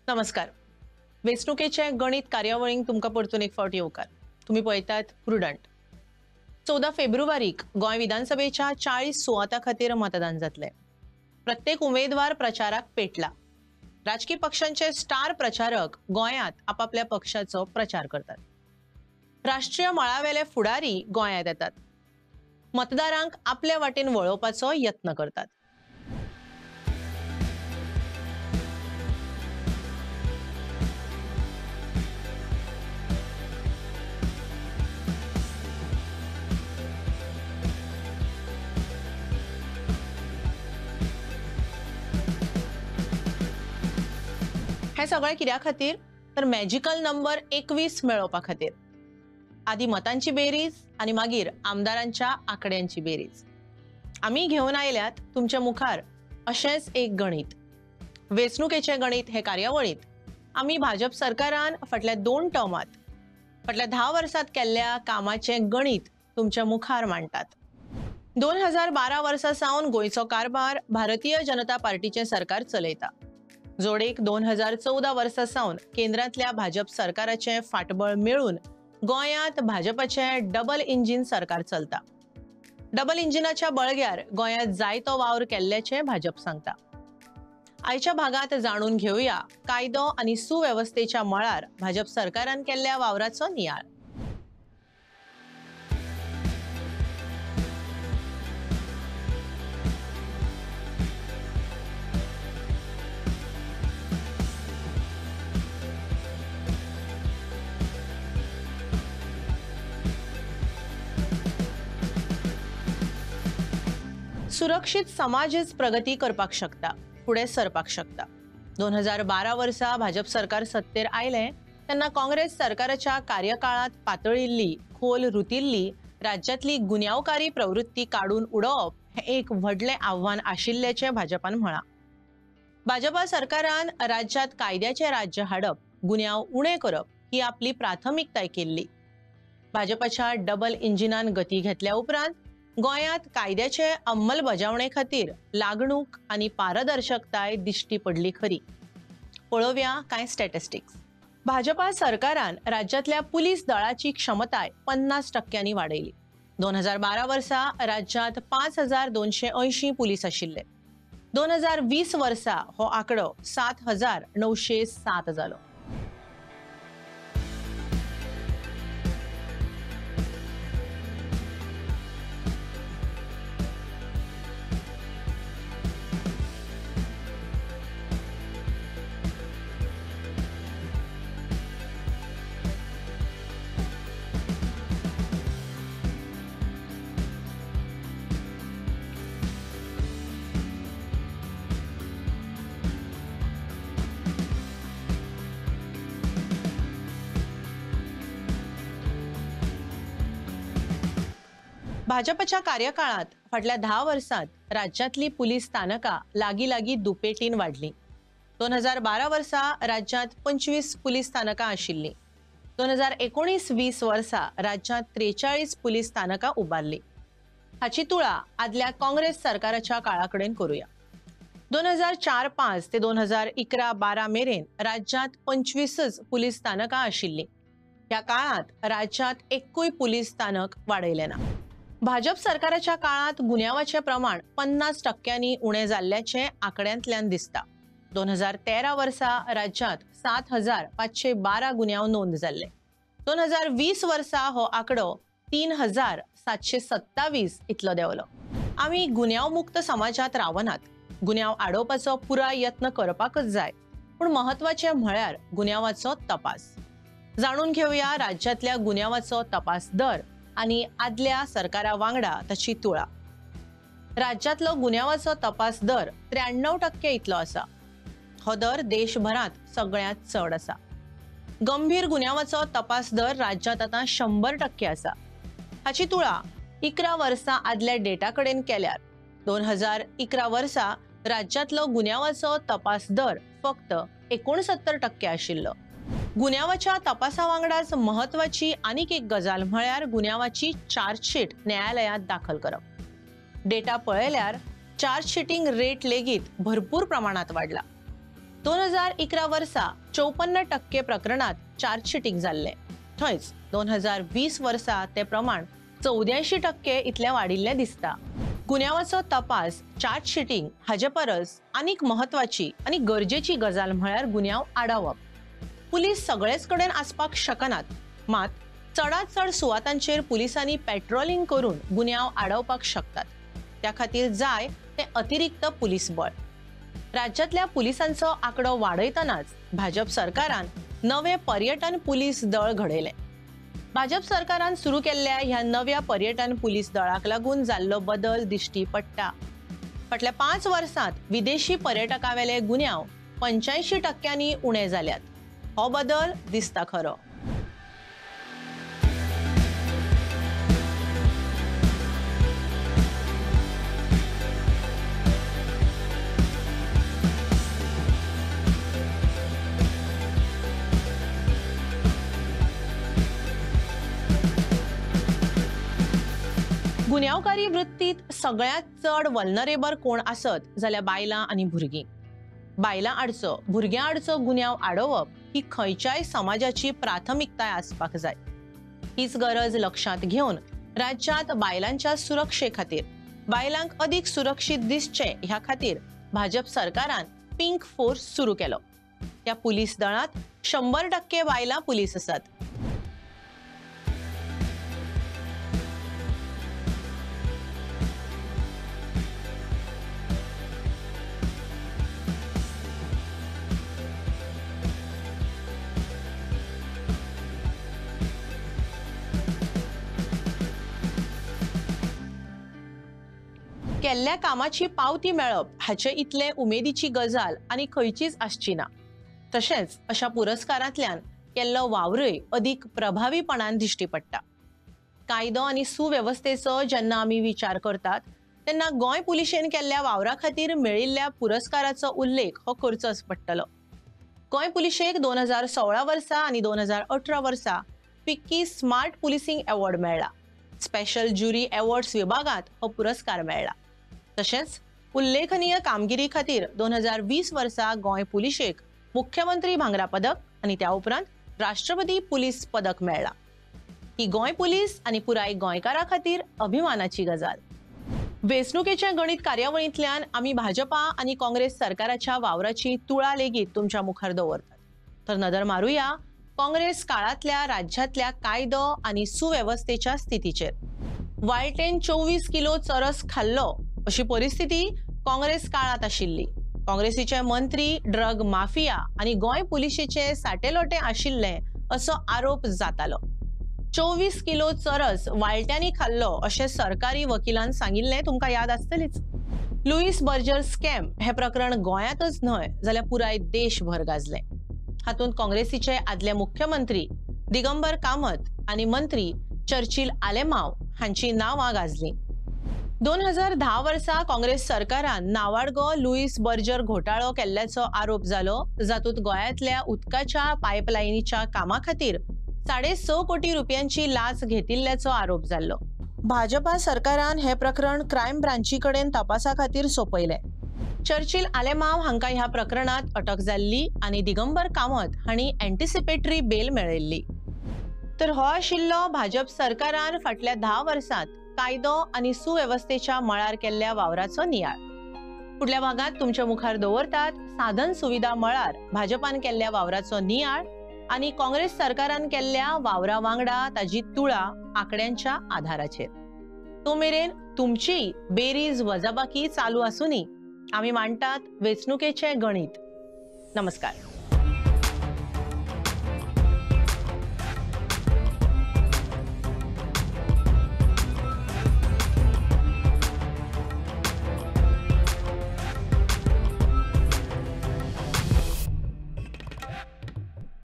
नमस्कार. वेंचणुकेचे गणित कार्यावळींक तुमकां परतून एक फावट येवकार. तुमी पळयतात प्रुडंट. 14 फेब्रुवारीक गोंय विधानसभेच्या 40 सुवातां खातीर मतदान जातलें. प्रत्येक उमेदवार प्रचाराक पेटला. राजकी पक्षांचे स्टार प्रचारक गोंयांत आपापल्या पक्षाचो प्रचार करतात. राष्ट्रीय मळावेले फुडारी गोंयांत येतात, मतदारांक आपल्या वाटेन वळोवपाचो यत्न करतात. हे सगळें कित्या खातीर तर मॅजिकल नंबर 21 मेळोवपा खातीर. आदी मतांची बेरीज आनी मागीर आमदारांच्या आंकड्यांची बेरीज. आमी घेवन आयल्यात तुमच्या मुखार अशेंच एक गणित. वेंचणुकेचें गणित हे कार्यावळींत आमी भाजप सरकारान फाटल्या 2 टर्मांत फाटल्या 10 वर्सांत केल्ल्या कामाचें गणित तुमच्या मुखार मांडटात. 2012 वर्सा सावन गोंयचो कारभार भारतीय जनता पार्टीचें सरकार चलयता. जोडेक 2014 वर्सा सावन केंद्रांतल्या भाजप सरकाराचें फाटबळ मेळून गोंयांत भाजपाचें डबल इंजीन सरकार चलता. डबल इंजिनाच्या बळग्यार गोंयांत जायतो वावर केल्ल्याचें भाजप सांगता. आयच्या भागांत जाणून घेवया कायदो आनी सुवेवस्थेच्या मळार भाजप सरकारान केल्ल्या वावराचो नियाळ. सुरक्षीत समाजच प्रगती करपाक शकता, फुडें सरपाक शकता. 2012 वर्सा भाजप सरकार सत्तेर आयलें तेन्ना काँग्रेस सरकाराच्या कार्यकाळांत पातळिल्ली खोल रुतिल्ली राज्यांतली गुन्यांवकारी प्रवृत्ती काडून उडोवप हें एक व्हडलें आव्हान आशिल्ल्याचें भाजपान म्हळां. भाजपा सरकारान राज्यांत कायद्याचें राज्य हाडप, गुन्यांव उणे करप ही आपली प्राथमिकताय केल्ली. भाजपाच्या डबल इंजिनान गती घेतल्या उपरांत गोंयांत कायद्याचे अंमलबजावणे खातीर लागणूक आनी पारदर्शकताय दिश्टी पडली खरी. पळोवया कांय स्टॅटिस्टिक्स. भाजपा सरकारान राज्यांतल्या पुलीस दळाची क्षमताय 50% वाडयली. 2012 वर्सा राज्यांत 5280 पुलीस आशिल्ले. 2020 वर्सा हो आंकडो 7907 जालो. भाजपच्या कार्यकाळात फाटल्या 10 वर्सांत राज्यांतली पुलीस स्थानकां लागीं लागीं दुपेटीन वाडलीं. 2012 वर्सा राज्यांत 25 पुलीस स्थानकां आशिल्लीं. 2019-20 वर्सा राज्यांत 43 पुलीस स्थानकां उबारलीं. हाची तुळा आदल्या काँग्रेस सरकाराच्या काळा कडेन करुया. 2004-5 ते 2011-12 मेरेन राज्यांत 25 पुलीस स्थानकां आशिल्लीं. ह्या काळांत राज्यांत एकूय पुलीस स्थानक वाडयलें ना. भाजप सरकाराच्या काळांत गुन्यांवाचें प्रमाण 50% उणें जाल्ल्याचें आंकड्यांतल्यान दिसता. 2013 वर्सा राज्यांत 7512 गुन्यांव नोंद जाल्ले. 2020 वर्सा हो आंकडो 3727 इतलो देंवलो. आमी गुन्यांवमुक्त समाजांत रावनात. गुन्यांव आडोवपाचो पुराय यत्न करपाकच जाय, पूण म्हत्वाचें म्हळ्यार गुन्यांवाचो तपास. जाणून घेवया राज्यांतल्या गुन्यांवाचो तपास दर आनी आदल्या सरकारा वांगडा ताची तुळा. राज्यांतलो गुन्यांवाचो तपास दर 93% इतलो आसा. हो दर देशभरांत सगळ्यांत चड आसा. गंभीर गुन्यांवाचो तपास दर राज्यांत आतां 100% आसा. हाची तुळा 11 वर्सां आदल्या डेटा कडेन केल्यार 2011 वर्सा राज्यांतलो गुन्यांवाचो तपास दर फक्त 69% आशिल्लो. गुन्यांवाच्या तपासा वांगडाच म्हत्वाची आनीक एक गजाल म्हळ्यार गुन्यांवाची चार्जशीट न्यायालयांत दाखल करप. डेटा पळयल्यार चार्जशीटिंग रेट लेगीत भरपूर प्रमाणात वाडला. 2011 वर्सा 54% प्रकरणात चार्जशीटींग जाल्लें. थंयच 2020 वर्सा ते प्रमाण 84% इतलें वाडिल्लें दिसता. गुन्यांवाचो तपास, चार्जशीटींग हाजे परस आनीक म्हत्वाची आनी गरजेची गजाल म्हळ्यार गुन्यांव आडावप. पुलीस सगळेच कडेन आसपाक शकनात, मात चडात चड सुवातांचेर पुलिसांनी पेट्रोलिंग करून गुन्यांव आडावपाक शकतात. त्या खातीर जाय ते अतिरिक्त पुलीस बळ. राज्यांतल्या पुलिसांचो आंकडो वाडयतनाच भाजप सरकारान नवे पर्यटन पुलीस दळ घडयलें. भाजप सरकारान सुरू केल्ल्या ह्या नव्या पर्यटन पुलीस दळाक लागून जाल्लो बदल दिश्टी पडटा. फाटल्या 5 वर्सांत विदेशी पर्यटकांवेले गुन्यांव 85% उणे जाल्यात. हो बदल दिसता खरो. गुन्यांवकारी वृत्तीत सगळ्यांत चड वल्नरेबल कोण आसत जाल्यार बायलां आनी भुरगीं. बायलां आडचो, भुरग्यां आडचो गुन्यांव आडोवप ही खंयच्याय समाजाची प्राथमिकताय आसपाक जाय. हीच गरज लक्षांत घेवन राज्यांत बायलांच्या सुरक्षे खातीर, बायलांक अदीक सुरक्षीत दिसचें ह्या खातीर भाजप सरकारान पिंक फोर्स सुरू केलो. त्या पुलीस दळांत 100% बायलां पुलीस आसात. केल्ल्या कामाची पावती मेळप हाचे इतले उमेदीची गजाल आनी खंयचीच आसची ना. तशेंच अशा पुरस्कारांतल्यान केल्लो वावरूय अदीक प्रभावीपणान दिश्टी पडटा. कायदो आनी सुवेवस्थेचो जेन्ना आमी विचार करतात तेन्ना गोंय पुलिशेन केल्ल्या वावरा खातीर मेळिल्ल्या पुरस्काराचो उल्लेख हो करचोच पडटलो. गोंय पुलिशेक 2016 वर्सा आनी 2018 वर्सा फिक्की स्मार्ट पुलिसींग अवॉर्ड मेळ्ळा. स्पेशल ज्युरी अवॉर्ड्स विभागांत हो पुरस्कार मेळ्ळा. तशेंच उल्लेखनीय कामगिरी खातीर 2020 वर्सा गोंय पुलिशेक मुख्यमंत्री भांगरा पदक आनी त्या उपरांत राष्ट्रपती पुलीस पदक मेळ्ळा. ही गोंय पुलीस आनी पुराय गोंयकारा खातीर अभिमानाची गजाल. वेंचणुकेच्या गणित कार्यावळींतल्यान आमी भाजपा आनी काँग्रेस सरकाराच्या वावराची तुळा लेगीत तुमच्या मुखार दवरतात. तर नदर मारुया काँग्रेस काळांतल्या राज्यांतल्या कायदो आनी सुवेवस्थेच्या स्थितीचेर. वाळटेन 24 किलो चरस खाल्लो अशी परिस्थिती काँग्रेस काळांत आशिल्ली. काँग्रेसीचे मंत्री ड्रग माफिया आनी गोंय पुलिशेचे साटेलोटे आशिल्ले असो आरोप जातालो. 24 किलो चरस वाळट्यांनी खाल्लो अशें सरकारी वकिलान सांगिल्लें तुमकां याद आसतलीच. लुईस बर्जर स्कॅम हे प्रकरण गोंयांतच न्हय जाल्यार पुराय देशभर गाजलें. हातूंत काँग्रेसीचे आदले मुख्यमंत्री दिगंबर कामत आनी मंत्री चर्चिल आलेमाव हांची नांवां गाजलीं. 2010 वर्सा काँग्रेस सरकारान नावाडगो लुईस बर्जर घोटाळो केल्ल्याचो आरोप जालो, जातूंत गोंयांतल्या उदकाच्या पायपलायनीच्या कामा खातीर 6.5 कोटी रुपयांची लाच घेतिल्ल्याचो आरोप जाल्लो. भाजपा सरकारान हे प्रकरण क्रायम ब्रांची कडेन तपासा खातीर सोंपयलें. चर्चिल आलेमाव हांकां ह्या प्रकरणांत अटक जाल्ली आनी दिगंबर कामत हांणी एंटिसिपेटरी बेल मेळयल्ली. तर हो आशिल्लो भाजप सरकारान फाटल्या 10 वर्सांत कायदो आनी सुवेवस्थेच्या मळार केल्ल्या वावराचो नियाळ. फुडल्या भागांत तुमच्या मुखार दवरतात साधन सुविधा मळार भाजपान केल्ल्या वावराचो नियाळ आनी काँग्रेस सरकारान केल्ल्या वावरा वांगडा ताजी तुळा आंकड्यांच्या आधाराचेर. तो मेरेन तुमची बेरीज वजाबाकी चालू आसूनी. आमी मांडटात वेंचणुकेचें गणित. नमस्कार.